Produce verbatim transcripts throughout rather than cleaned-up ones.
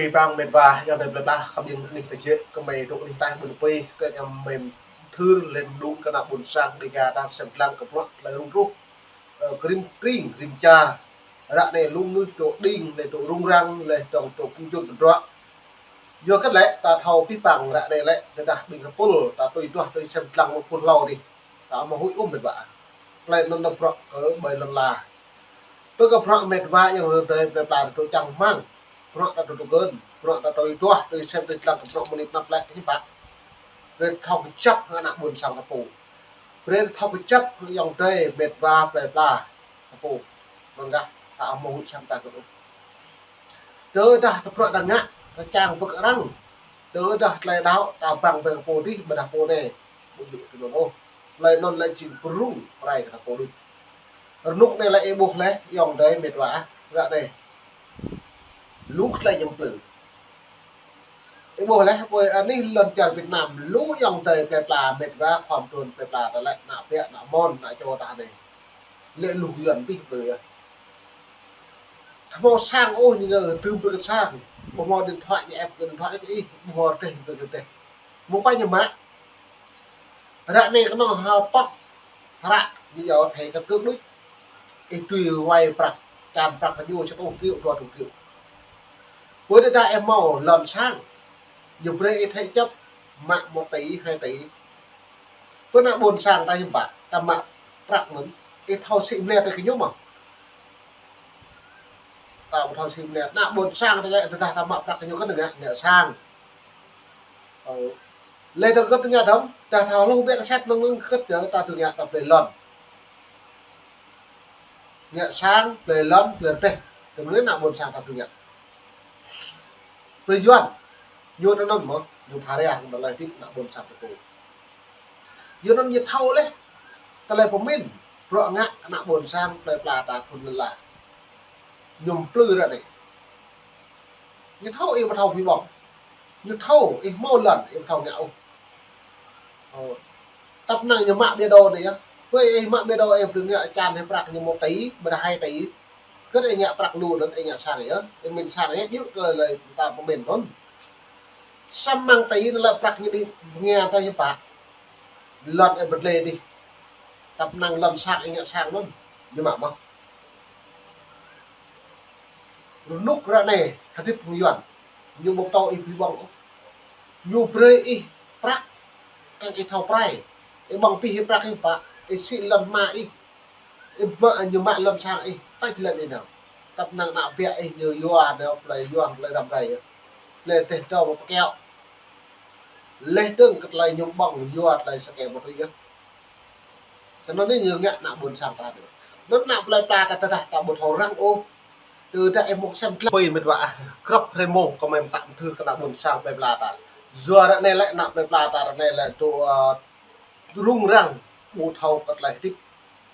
Ƀing met wa, yang dai plei pla, khăp ƀing anih ta jĕ, kơ mơi dŏ anih ta ƀun pơi, kơ yang mơi thâo lĕ dŏ kơ ană ƀôn sang Dêga ta sem lăng kơ bruă tơlơi rŭng ruh. Ơ, kơ rĭm tring, rĭm čar. Ră anai lu mơnuih dŏ đing, lĕ dŏ rŭng răng, lĕ dŏ dŏ pơjŭn tơdruă. Yua kơ lĕ ta thâo pih păng ră anai lĕ, tơdah ƀing rơpul, ta tui duah tui sem lăng mơ̆ng phŭn hlâo dih. Ta mă huĭ ôh met wa. Tơlơi anŭn ta bruă kơ ƀơi lŏn la. Tui kơ bruă met wa yang dai plei pla ta dŏ čang rơmang. Bruă ta dŏ tơgŭn, bruă ta tui duah, tui sem tui lăng kơ bruă mơnit năp lĕ hiư̆m pă. Brơi thâo kơjăp hăng ană ƀôn sang ta pô. Brơi thâo kơjăp hăng yang dai met wa plei pla ta pô. Mơ̆ng gah ta mă huĭ sem ta kơ ôh. Tơdah ta bruă ta ngă, ta čang pơk arăng. Tơdah tơlơi đaŏ ta băng brơi kơ pô dih, ƀôdah pô anai. Ƀu djơ̆ tui anŭn ôh. Tơlơi anŭn lĕ jing pơrŭng pơrai kơ ta pô đôč. Rơnŭk anai lĕ ih ƀuh lĕ, yang dai met wa, ră anai. Lu tơlơi ñăm plư. Ih ƀuh lĕ, ƀơi anih lŏn čar Việt Nam, lu yang dai plei pla met wa, khua mơtuan plei pla ta lĕ, ană bă, ană mon, ană čô ta anai. Lĕ lu Yuan ƀih ƀơi yơh. Hmâo sang ôh ñu ngă tơm brơi kơ sang. Ƀu hmâo điện thoại ñu ĕp kơ điện thoại kơ ih, ƀu hmâo rơdêh brơi kơ rơdêh. Mơ̆ng pă ñu mă. Ră anai kơnơ̆ng ha pŏk. Hră ñu yua thẻ căn cước đôč. Ih tui wai prăk, čan prăk kơ ñu sa rơtuh triệu, dua rơtuh triệu. Ƀơi tơdah ih hmâo lŏn sang. Ñu brơi ih thế chấp, mă một tỷ, hai tỷ. Pơ ană ƀôn sang ta hiư̆m pă, ta mă prăk anŭn, ih thâo sĭ mơlĕ tui kơ ñu mơ̆. Ta ƀu thâo sĭ mơlĕ, ană ƀôn sang ta lĕ, tơdah ta mă prăk kơ ñu kơ ngă, ngă sang. Ơ. Lĕ ta gơ̆t ngă dơ̆ng, ta thâo hluh ƀiă ta set nơ̆ng nơ̆ng gơ̆t čơ ta tui ngă ta plei lŏn. Ngă sang, plei lŏn, plei rơdêh. Tơmơ̆n ană ƀôn sang ta tui ngă. Plei Yuan, ñu anŭn mơ̆, ñu pha rai hăng tơlơi hơdip ană ƀôn sang ta pô. Yua anŭn ñu thâo lĕ, tơlơi pơmĭn, bruă ngă ană ƀôn sang plei pla ta phŭn lŏn la. Ñu plư ră anai. Ñu thâo ih ƀu thâo pih ƀơ̆ng. Ñu thâo ih hmâo lŏn, ih ƀu thâo ngă ôh. Ơ. Tăp năng ñu mă ƀiă đô anai yơh. Pơ ih mă ƀiă đô ih brơi ngă čan ih prăk ñu một tỷ, ƀôdah hai tỷ. Kơ ih ngă prăk lu anŭn ih ngă sang yơh. Ih mĭn sang yơh, djơ̆ tơlơi lĕ ta pơmĭn anŭn. Samơ̆ tơl anŭn lĕ prăk ñu đĭ bơngia ta hiư̆m pă. Lŏn ih bơdlê dih. Tăp năng lŏn sang ih ngă sang anŭn. Ñu mă mơ̆. Rơnŭk ră anai, hơdip phung Yuan. Ñu ƀu thâo ih pih ƀơ̆ng ôh. Ñu brơi ih prăk, kăng ih thâo pơrai. Ih ƀơ̆ng pih ih prăk ih pă, ih sĭ lŏn hma ih. Ih mă, ñu mă lŏn sang ih, pă jơlan ih nao. Tăp năng ană bă ih ñu yua nao plei yua plei răm rai yơh. Plei rơdêh dŏ pơkiaŏ. Leh dơ̆ng kơ tơlơi ñu ƀơ̆ng yua tơlơi sa kơ mă tui yơh. Tui anŭn anai ñu ngă ană ƀôn sang ta anai. Anŭn ană plei pla ta tơdah ta ƀu thâo răng ôh. Tơdah ih mŭk sem tla ƀơi met wa ah. Krăp hrơi mông kơ mơi mơtă mơthưr kơ ană ƀôn sang plei pla ta. Yua ră anai lĕ ană plei pla ta ră anai lĕ dŏ, ơ, rŭng răng ƀu thâo kơ tơlơi hơdip.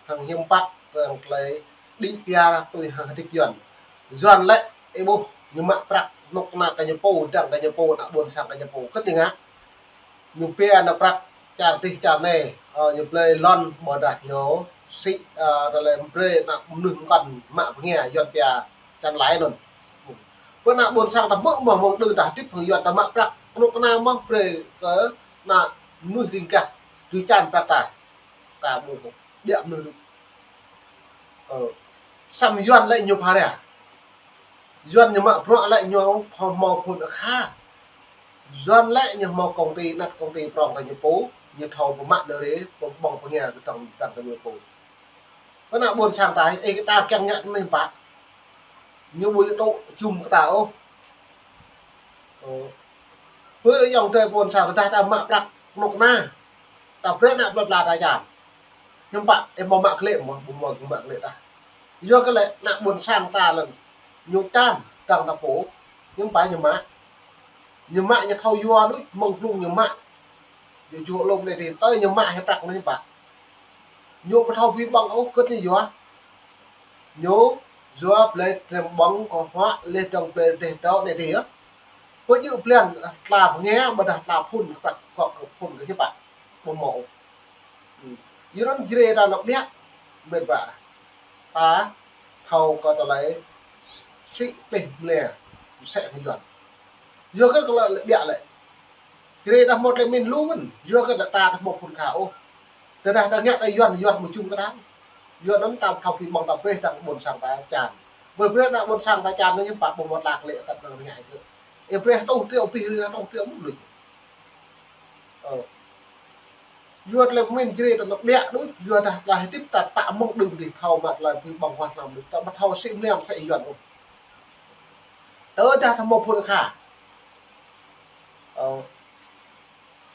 Hăng hiư̆m pă kơ tơlơi đĭ piar tui hăng hơdip Yuan. Yuan lĕ ih ƀuh ñu mă prăk kơnuk kơna kơ ñu pô, dăng kơ ñu pô, ană ƀôn sang kơ ñu pô. Kơ ñu ngă. Ñu pia ană prăk čar dih čar anai, ơ, ñu blơi lŏn ƀôdah ñu sĭ, ơ, tơlơi brơi ană mơnuih mơkŏn mă bơngia Yuan pia čan lai anŭn. Pơ ană ƀôn sang ta hmư̆ mơ̆ mơ̆ng đưm ta hơdip hăng Yuan ta mă prăk kơnuk kơna mơ̆ brơi kơ ană mơnuih ring gah tui čan prăk ta. Ta ƀu ƀiă mơnuih đôč. Ơ, samơ̆ Yuan lĕ ñu pha rai. Yuan ñu mă bruă lĕ ñu hmâo phŭn akha. Yuan lĕ ñu hmâo công ty, anăt công ty prŏng kơ ñu pô, ñu thâo pơmă nao rai, pơƀơ̆ng pơngia kơ tŏng tŏng kơ ñu pô. Pơ ană ƀôn sang ta, ih kơ ta kiăng ngă anai pă. Ñu ƀu djơ̆ tŭ jum kơ ta ôh. Ơ. Pơ ayŏng adơi ƀôn sang ta, ta mă prăk kơnuk kơna. Ta brơi ană plơi pla ta čan. Hiư̆m pă, ih mơ̆ mă klĕ mơ̆, ƀu mơ̆ mă klĕ ta. Yua kơ lĕ ană ƀôn sang ta lĕ ñu čan, dăng ta pô, hiư̆m pă ñu mă. Ñu mă ñu thâo yua đôč, mơ̆ng blung ñu mă. Ñu juh lŏm anai dih, tơl ñu mă hĭ prăk anai hiư̆m pă. Ñu ƀu thâo pơƀơ̆ng ôh, kơt ñu yua. Ñu yua blơi trem ƀơ̆ng kơ huă leh dơ̆ng blơi rơdêh dŏ anai dih yơh. Pơjơ̆ blan tla bơngia, ƀôdah tla phŭn, kơ prăk kơ phŭn kơ hiư̆m pă. Ƀu mơ̆ ôh. Yua anŭn Jrai ta lŏk ƀiă, met wa. Ta thâo kơ tơlơi sĭ plih mlĕ, msĕ kơ Yuan. Yua kơ lĕ, lĕ biă lĕ. Čơrê đah mơ̆ tơlơi min lu mơ̆n. Yua kơ đah ta đah mơ̆ phun kha ôh. Tơdah ta ngă ta Yuan, Yuan mơ̆ čum kơ đah. Yuan anŭn tam thâo phi ƀong ta brơi ta ƀôn sang ta čan. Brơi brơi ta ƀôn sang ta čan anŭn ñu pă ƀu mơ̆ tlak lĕ ta năng ngă kơ. Ê brơi tuh triệu, pih rơi tuh triệu mơ̆n lu. Ơ. Yua tơlơi min čơrê ta năp biă đôč, yua dah tơlơi hơdip ta pă mơ̆ng đưm dih thâo mă tơlơi phi ƀong huă tlam đôč. Ta ƀu thâo sĭ mơniam sĭ Yuan ôh. Tơdah ta mơ̆ phun kha. Ơ,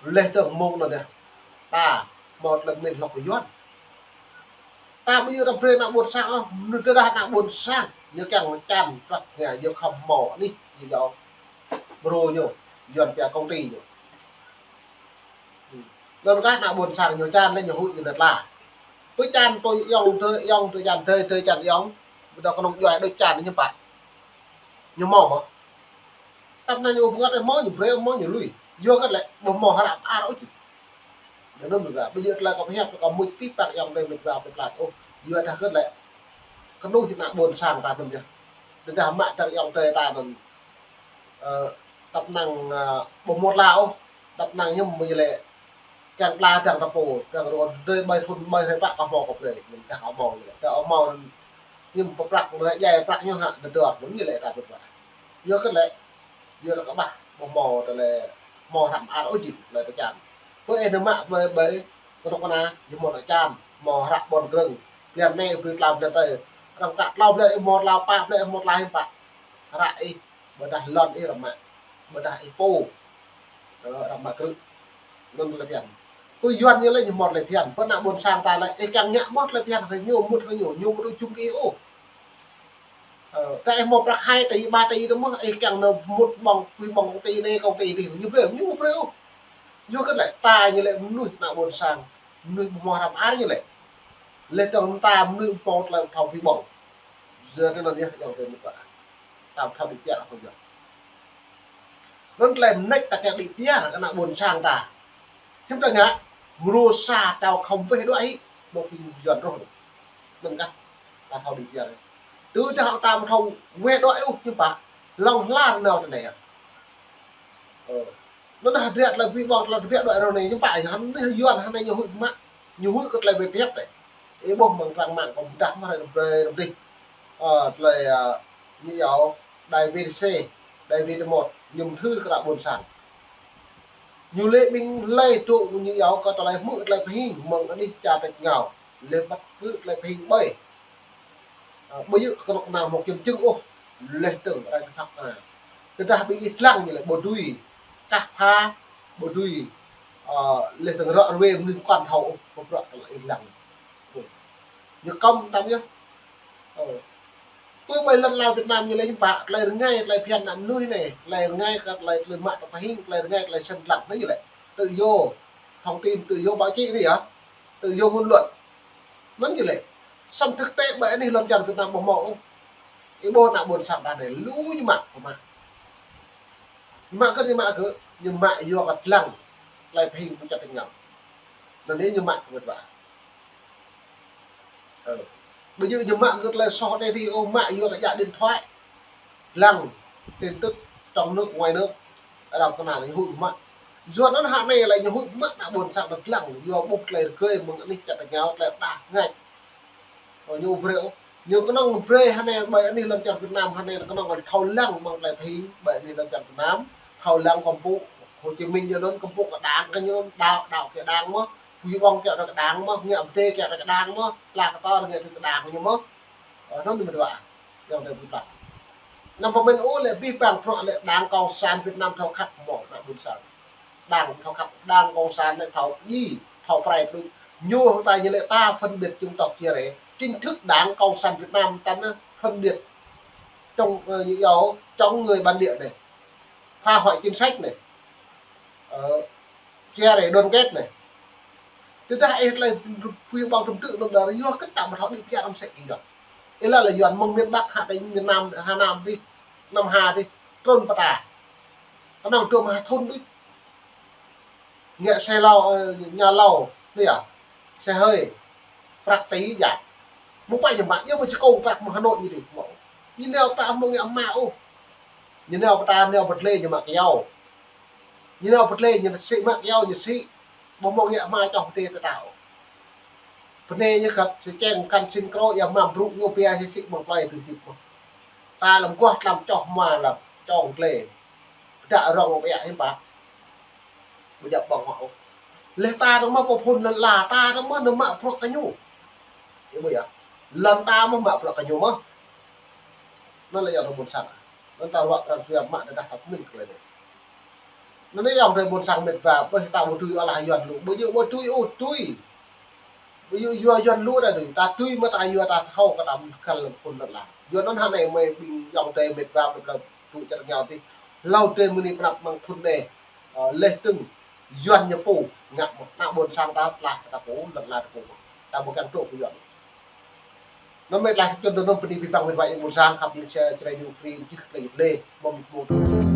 leh dơ̆ng mơ̆ng anŭn yơh. Ta mơ̆ tơlơi min lŏk kơ Yuan. Ta ƀu yua ta brơi ană ƀôn sang ôh, mơnuih tơdah ană ƀôn sang, ñu kiăng čan prăk ñu, ñu khŏm mơ̆ anih, ñu yua brô ñu, Yuan pia công ty ñu. Anŭn kah ană ƀôn sang ñu čan lĕ ñu huĭ ñu nao tla. Pơ čan tui ayŏng, tui ayŏng, tui čan, tui, tui čan ayŏng. Ƀu dŏ kơnơ̆ng djuai đôč čan ñu pă. Ñu mơ̆ mơ̆. Tăp anai ñu ƀu ngă mơ̆ ñu brơi mơ̆ ñu lui. Yua kơ lĕ ƀu mơ̆ hră ar ôh či. Anŭn ƀu djơ̆ tơlơi kâo pơhiăp kâo mŭt pĭ păng ayŏng adơi met wa pơplat ôh. Yua dah kơ lĕ kơnuih ană ƀôn sang ta anŭn yơh. Tơdah mă tơ̆ng ayŏng adơi ta anŭn. Ơ, tăp năng, ơ, ƀu mơ̆ tla ôh. Tăp năng hiư̆m mơ̆ ñu lĕ kiăng tla dăng ta pô, dăng rơ̆n dơi ƀai thun ƀai hrơi pă kơ mơ̆ kơ brơi, ñu dah kơ mơ̆ ñu lĕ. Dah kơ mơ̆ ñu pơprăk, ñu lĕ djai prăk ñu hă, dơdơr, ñu lĕ ta pơprăk. Yua kơ lĕ, yua lĕ kơ ƀah, ƀu mơ̆ tơlơi mơ̆ hră ar ôh či, lĕ ta čan. Pơ ê nao mă ƀai, ƀai, kơnuk kơna, ñu mơ̆ ta čan, mơ̆ hră ƀôn krơ̆ng, blan anai, blan tlam, blan tơi, răm kă tlâo blan, ih mơ̆ tlâo pă blan, ih mơ̆ tla hiư̆m pă. Hră ih, ƀôdah lŏn ih răm mă, ƀôdah ih pô. Ơ, răm mă krư̆. Anŭn tơlơi phiăn. Pơ Yuan ñu lĕ ñu mơ̆ tơlơi phiăn. Pơ ană ƀôn sang ta lĕ, ih kiăng ngă mơ̆ tơlơi phiăn, hơ̆ ñu mŭt hơ̆ ñu, ñu mơ̆ tŭ čum kơ ih ôh. Ơ, kơ ih mơ̆ prăk hai tỉ, ba tỉ tơ mơ̆, ih kiăng nao mŭt ƀong, pui ƀong công ty anai, công ty adih, ñu brơi, ñu mơ̆ brơi ôh. Yua kơ lĕ, ta ñu lĕ mơnuih ană ƀôn sang, mơnuih ƀu mơ̆ hră ar ñu lĕ. Leh dơ̆ng ta mơnuih ƀu mơ̆ tơlơi thâo phi ƀong. Yua kơ anŭn yơh, ayŏng adơi met wa. Ta thâo đĭ piar ôh yơh. Anŭn tơlơi mơneč ta kiăng đĭ piar kơ ană ƀôn sang ta. Hiư̆m ta ngă, mrô sa ta khŏm weh đuaĭ hĭ, ƀu khĭn Yuan rŏh. Anŭn kah, ta thâo đĭ piar. Tơdah ta ƀu thâo weh đuaĭ ôh, hiư̆m pă, hlŏng lar nao tơ anai. Ơ. Anŭn dah hơdră tơlơi phi ƀong tơlơi tơbiă đuaĭ rŏh anai, hiư̆m pă, hăng anai Yuan hăng anai ñu huĭ mă, ñu huĭ kơ tơlơi pơhiăp đơi. Ih ƀuh mơ̆ng trang mạng kâo pơdah mơ̆ hrơi răm brơi răm dih. Ơ, tơlơi, ơ, ñu yua Đài vê tê xê, Đài vê tê một, ñu mơthưr kơ ană ƀôn sang. Ñu lĕ ƀing hlơi tŭ ñu yua kơ tơlơi hmư̆ tơlơi pơhing mơ̆ng anih čar tač êngao, lĕ băt kơ tơlơi pơhing ƀơi. Ơ, ƀu djơ̆ kơnuk kơna mơ̆ kiăng čơ̆ng ôh, leh dơ̆ng rai sa phak kơna. Tơdah ƀing ih lăng ñu lĕ ƀu dưi, kah pha, ƀu dưi, ơ, leh dơ̆ng ră ruai mơnuih kăn thâo ôh, pơprăk tơlơi ih lăng. Ui. Ñu kăm tam yơh. Ơ. Pơ ƀơi lŏn Lào Việt Nam ñu lĕ hiư̆m pă, tơlơi rơngai, tơlơi phiăn ană mơnuih anai, tơlơi rơngai kơ tơlơi, tơlơi mă tơlơi pơhing, tơlơi rơngai, tơlơi săn lăng anai ñu lĕ. Tự do thông tin, tự do báo chí anai yơh. Tự do ngôn luận. Anŭn ñu lĕ. Samơ̆ thực tế ƀơi anih lŏn čar Việt Nam ƀu mơ̆ ôh. Ih ƀuh ană ƀôn sang ta anai lu ñu mă, ƀu mă. Ñu mă kơ, ñu mă kơ, ñu mă yua kơ lăng tơlơi pơhing ƀu čăt tơña. Anŭn anai ñu mă kơ met wa. Ơ. Ƀu djơ̆ ñu mă kơ tơlơi soh anai adih ôh, mă yua kơ djă điện thoại. Lăng tin tức trong nước, ngoài nước. Arăng kơna ñu huĭ mă. Yua anŭn hă anai lĕ ñu huĭ mă ană ƀôn sang ta lăng, yua ƀuh tơlơi rơgơi mơ̆ng anih čar tač êngao, tơlơi đah ngač. Ơ, ñu brơi ôh. Ñu kơnơ̆ng brơi hơnai ƀơi anih lŏn čar Việt Nam hơnai kơnơ̆ng thâo lăng mơ̆ng tơlơi pơhing ƀơi anih lŏn čar Việt Nam, thâo lăng kơmpŭ Hồ Chí Minh ñu anŭn, kơmpŭ kơ đảng kơ ñu anŭn, đaŏ, đaŏ kơ đảng mơ̆n, pui ƀong kiăng đaŏ kơ đảng mơ̆n, ngă pơdai kiăng đaŏ kơ đảng mơ̆n, pla kơ tơr ngă kơ đảng ñu mơ̆n. Ơ, anŭn ñu mơ̆n wa. Ayŏng adơi pơpă. Năm pơmĭn ôh lĕ abih bang prŏng lĕ Đảng Cộng sản Việt Nam thâo khăp mơ̆ ană ƀôn sang. Đảng thâo khăp, Đảng Cộng sản lĕ thâo djai, thâo prai pơđuč. Ñu hăng ta ñu lĕ ta phân biệt chủng tộc chia rẽ. Chính thức Đảng Cộng sản Việt Nam ta anai phân biệt trong, ơ, ñu yua chống người bản địa anai. Phá hoại chính sách anai. Ơ, chia rẽ đoàn kết anai. Tơdah ih tơlơi pui ƀong tơm tư̆ nơm đa yua kơ ta ƀu thâo đĭ piar ăm sĕ ih Yuan. Ih lăi lĕ Yuan mơ̆ng miền Bắc, Hà Tĩnh, miền Nam, Hà Nam adih, Nam Hà adih, trŭn pơ ta. Kơnơ̆ng tơm ha thun đôč. Ngă xe lô, ơ, nhà lầu, anai yơh. Xe hơi. Prăk tỉ djai. Mơ̆ng pă ñu mă, ñu mă čơkông prăk mơ̆ng Hà Nội ñu adih. Mơ̆. Ñu nao ta mơ̆ng ngă mă ôh. Ñu nao pơ ta nao pơ tlê ñu mă kơyâo. Ñu nao pơ tlê ñu sĭ mă kơyâo ñu sĭ. Ƀu mơ̆ng ngă hmua čoh pơtê tơtao. Pơnê ñu kăt sĭ čeng kăn sĭn krô ia hmua brŭ ñu pia sĭ sĭ mơ̆ng plơi tui hơdip mơ̆n. Ta lăm guah tlam čoh hmua lăm čong tlê. Pơdă rŏng ƀiă hiư̆m pă. Ƀu djăp ƀơ̆ng huă ôh. Leh ta dơ̆ng mơ̆ pơphun lŏn ala, ta dơ̆ng mơ̆ nao mă bruă kơ ñu. Ih ƀuh yơh. Lŏn ta mơ̆ mă bruă kơ ñu mơ̆. Anŭn lĕ yơh anŭn ƀôn sang. Anŭn ta ruă pran jua mă tơdah ta pơmĭn kơ lĕ anai. Anŭn yơh ayŏng adơi ƀôn sang met wa, ƀơi ta ƀu tui ala Yuan lu. Ƀu djơ̆ ƀu tui ôh tui. Ƀu djơ̆ yua Yuan lu đa tui. Ta tui mơ̆ ta yua ta thâo kơ ta ƀu kăl lăm phun lŏn ala. Yua anŭn hơnai mơi ƀing ayŏng adơi met wa ƀơi plơi tŭ čar rơngiao tih. Hlâo adơi mơni pơnăp mơ̆ng phun anai. Ơ, leh tơ̆ng Yuan ñu pô, ngă mơ̆, ană ƀôn sang ta tlaih kơ ta pô, lŏn ala ta pô. Ta ƀu kiăng tŭ kơ Yuan. Anŭn mơi tlaih čun tơ anŭn bơni abih bang met wa ayŏng ƀôn sang, khăp ƀing share Jrai New Free, čih kơ plơi Italy, mơ̆ng mơ̆ng